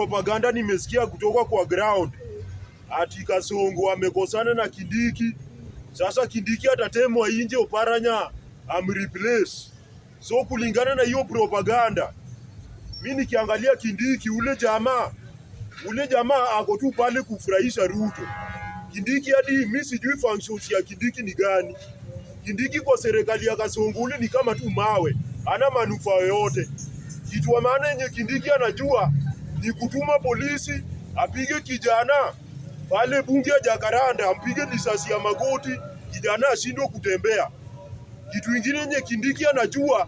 Propaganda nimesikia kutoka kwa ground ati Kasongo amekosana na Kindiki. Sasa Kindiki atatemwa nje, Oparanya amreplace. So kulingana na hiyo propaganda, mi nikiangalia Kindiki, ule jamaa ako tu pale kufurahisha Ruto. Kindiki hadi mi sijui functions ya Kindiki ni gani. Kindiki kwa serikali ya Kasongo ule ni kama tu mawe, hana manufaa yoyote. Kitu wa maana yenye Kindiki anajua ni kutuma polisi apige kijana pale bunge ya Jakaranda, ampige risasi ya magoti, kijana ashindwe kutembea. Kitu ingine yenye Kindiki anajua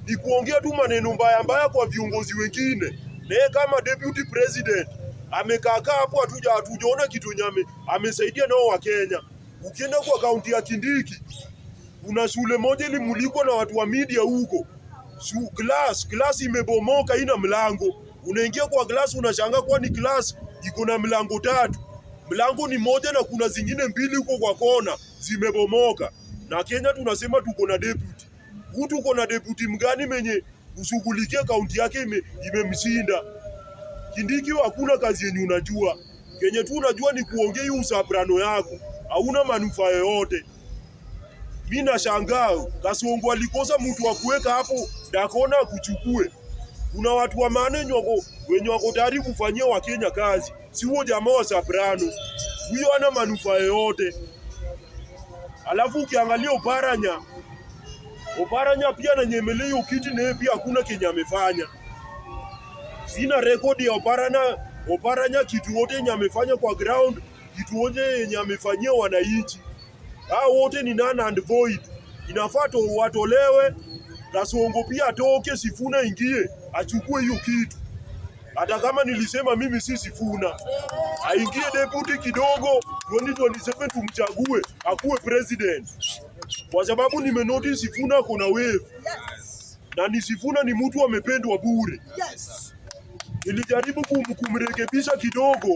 ni kuongea tu maneno mbaya mbaya kwa viongozi wengine. Naye kama deputy president amekaakaa hapo, hatujaona kitu yenye amesaidia nao Wakenya. Ukienda kwa kaunti ya Kindiki, kuna shule moja ilimulikwa na watu wa media huko. Class imebomoka, ina mlango. Unaingia kwa class unashangaa, kwani class iko na mlango tatu? Mlango ni moja na kuna zingine mbili huko kwa kona zimebomoka. Na Kenya tunasema tuko na deputy. Huu tuko na deputy mgani menye kushughulikia kaunti yake imemshinda? Kindiki, hakuna kazi yenye unajua. Kenye tu unajua ni kuongea hii usoprano yako, hauna manufaa yoyote. Mi nashangaa Kasongo alikosa mtu wa kuweka hapo Dakona akuchukue. Kuna watu wa maana wenye wako tayari kufanyia Wakenya kazi, si huo jamaa wa soprano. Huyo ana manufaa yoyote. Alafu ukiangalia Oparanya, Oparanya pia ananyemelea hiyo kiti, na yeye pia hakuna kenye amefanya. Sina rekodi ya Oparanya, Oparanya kitu yote yenye amefanya kwa ground, kitu yote yenye amefanyia wananchi. Hao wote ni null and void. Inafaa watolewe, Kasongo pia atoke, Sifuna ingie, achukue hiyo kitu. Hata kama nilisema mimi si Sifuna, aingie deputy kidogo, 2027 tumchague akuwe president, kwa sababu nimenotice Sifuna kuna wave na ni Sifuna ni mtu amependwa bure. Nilijaribu kumrekebisha kidogo,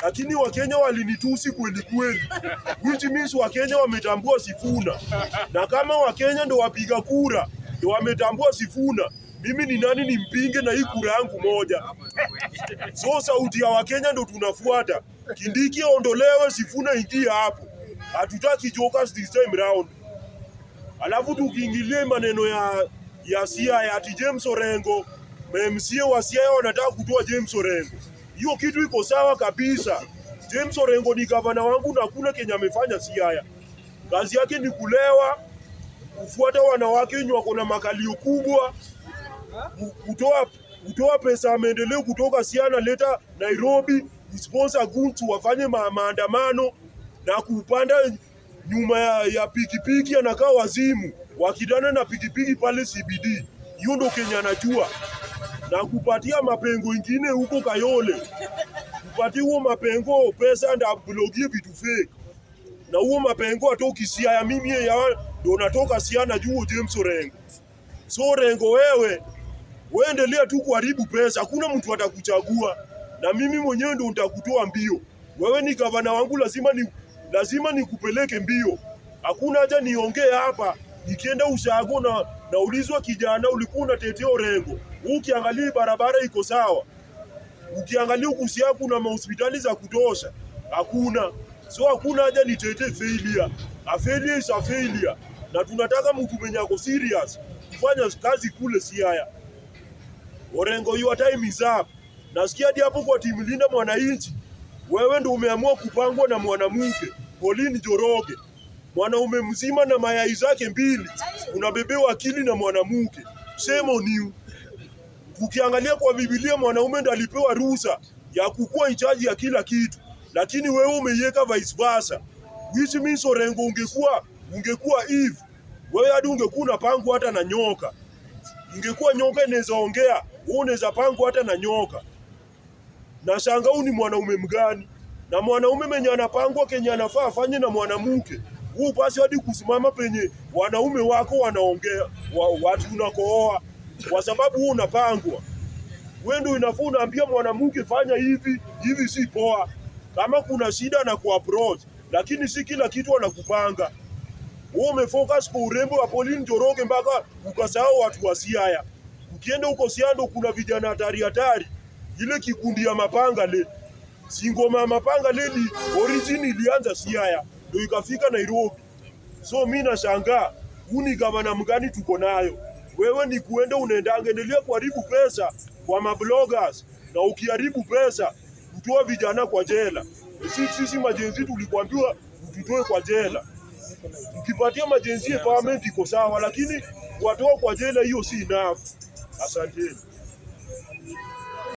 lakini Wakenya walinitusi kweli kweli, which means Wakenya wametambua Sifuna, na kama Wakenya ndo wapiga kura ndo wametambua Sifuna, mimi ni nani nimpinge na hii kura yangu moja? So sauti ya Wakenya ndo tunafuata. Kindiki aondolewe, Sifuna ingie hapo. Hatutaki jokers this time round. Alafu tukiingilia maneno ya Siaya ati James Orengo, MCA wa Siaya wanataka kutoa James Orengo. Hiyo kitu iko sawa kabisa. James Orengo ni gavana wangu na hakuna kenye amefanya Siaya. Kazi yake ni kulewa, kufuata wanawake wenye wako na makalio kubwa, kutoa pesa ya maendeleo kutoka Siaya na leta Nairobi, kusponsor goons wafanye maandamano na kupanda nyuma ya pikipiki, anakaa wazimu wakidana na pikipiki pale CBD. Hiyo ndo Kenya anajua, na kupatia mapengo ingine huko Kayole, kupatia huo mapengo pesa nda blogie vitu fake, na huo mapengo atoki Siaya. Mimi ya ndo natoka Siaya, najua James Orengo. So Orengo, wewe wewe endelea tu kuharibu pesa, hakuna mtu atakuchagua, na mimi mwenyewe ndo nitakutoa mbio. Wewe ni gavana wangu, lazima nikupeleke mbio. Hakuna haja niongee hapa, nikienda ushago na naulizwa, kijana, ulikuwa unatetea Orengo, ukiangalia hii barabara iko sawa, ukiangalia huku Siaya kuna mahospitali za kutosha, hakuna. So hakuna haja nitetee failure. A failure is a failure, na tunataka mtu mwenye ako serious kufanya kazi kule Siaya. Orengo, your time is up. Nasikia hadi hapo kwa timu Linda Mwananchi, wewe ndo umeamua kupangwa na mwanamke Pauline Njoroge, mwanaume mzima na mayai zake mbili, unabebewa akili na mwanamke. Shame on you. Ukiangalia kwa Biblia, mwanaume ndo alipewa ruhusa ya kukuwa in charge ya kila kitu, lakini wewe umeiweka vice versa, which means Orengo, ungekuwa Eve, wewe hadi ungekuwa unapangwa hata na nyoka. Ingekuwa nyoka inaweza ongea, wewe unaweza pangwa hata na nyoka. Na shanga huu ni mwanaume mgani? Na mwanaume mwenye anapangwa kenye anafaa afanye na mwanamke, huu pasi hadi kusimama penye wanaume wako wanaongea watu unakooa, kwa sababu huu unapangwa. Wewe ndio inafaa unaambia mwanamke fanya hivi hivi, si poa. Kama kuna shida na kuapproach, lakini si kila kitu anakupanga. Wewe umefocus kwa urembo wa Pauline Njoroge mpaka ukasahau watu wa Siaya. Ukienda huko Siaya ndo kuna vijana hatari hatari. Ile kikundi ya mapanga le, si ngoma ya mapanga le ni origin ilianza Siaya ndio ikafika Nairobi. So mi nashangaa huu ni gavana mgani tuko nayo? Wewe ni kuenda unaendanga, endelea kuharibu pesa kwa mabloggers, na ukiharibu pesa kutoa vijana kwa jela. Sisi ma-Gen Z tulikwambiwa ututoe kwa jela. Ukipatia ma-Gen Z empowerment iko sawa, lakini watoa kwa jela hiyo si enough. Asanteni.